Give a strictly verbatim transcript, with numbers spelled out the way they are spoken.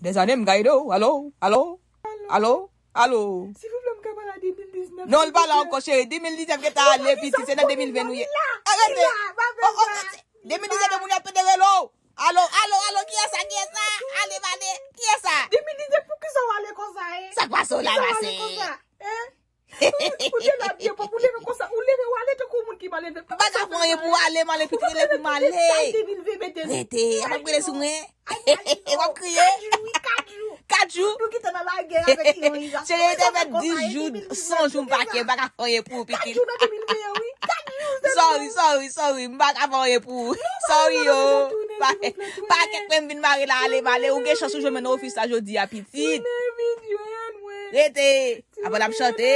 Dèzane m gaye w. Alo, alo, alo, alo. Silvouplè, m ka pale a de mil diznèf? Non, l pa la ankò, cheri. De mil diznèf gentan ale, pitit. Se nan de mil ven nou ye. Arete. Oh, oh, oh, de mil diznèf, moun yo ap pede rele w. Alo, alo, alo, kiyès sa, kiyès sa? Ale, ale, kiyès sa? De mil diznèf, poukisa w ale konsa, e? Sa k pase w la, masen? Ou te la byen pwòp, ou leve konsa, ou leve, ou ale tankou moun ki mal elve. M pa ka fè anyen pou w ale, m ale, pitit, rele pou m ale. Rete, ap ap rele sou mwen. W ap kriye. Kat jou. Kat jou. Cheri, te fè dis jou, san jou m pa ke, m pa ka fè anyen pou ou, pitit. Sorry, sorry, sorry, m pa ka fè anyen pou ou. Sorry, yo. Pa, pa kèk men m vin mare la, ale, m ale. Ou gen chans ou jwenn mwen nan ofis la jodi a, pitit. Rete. Apre l ap chante.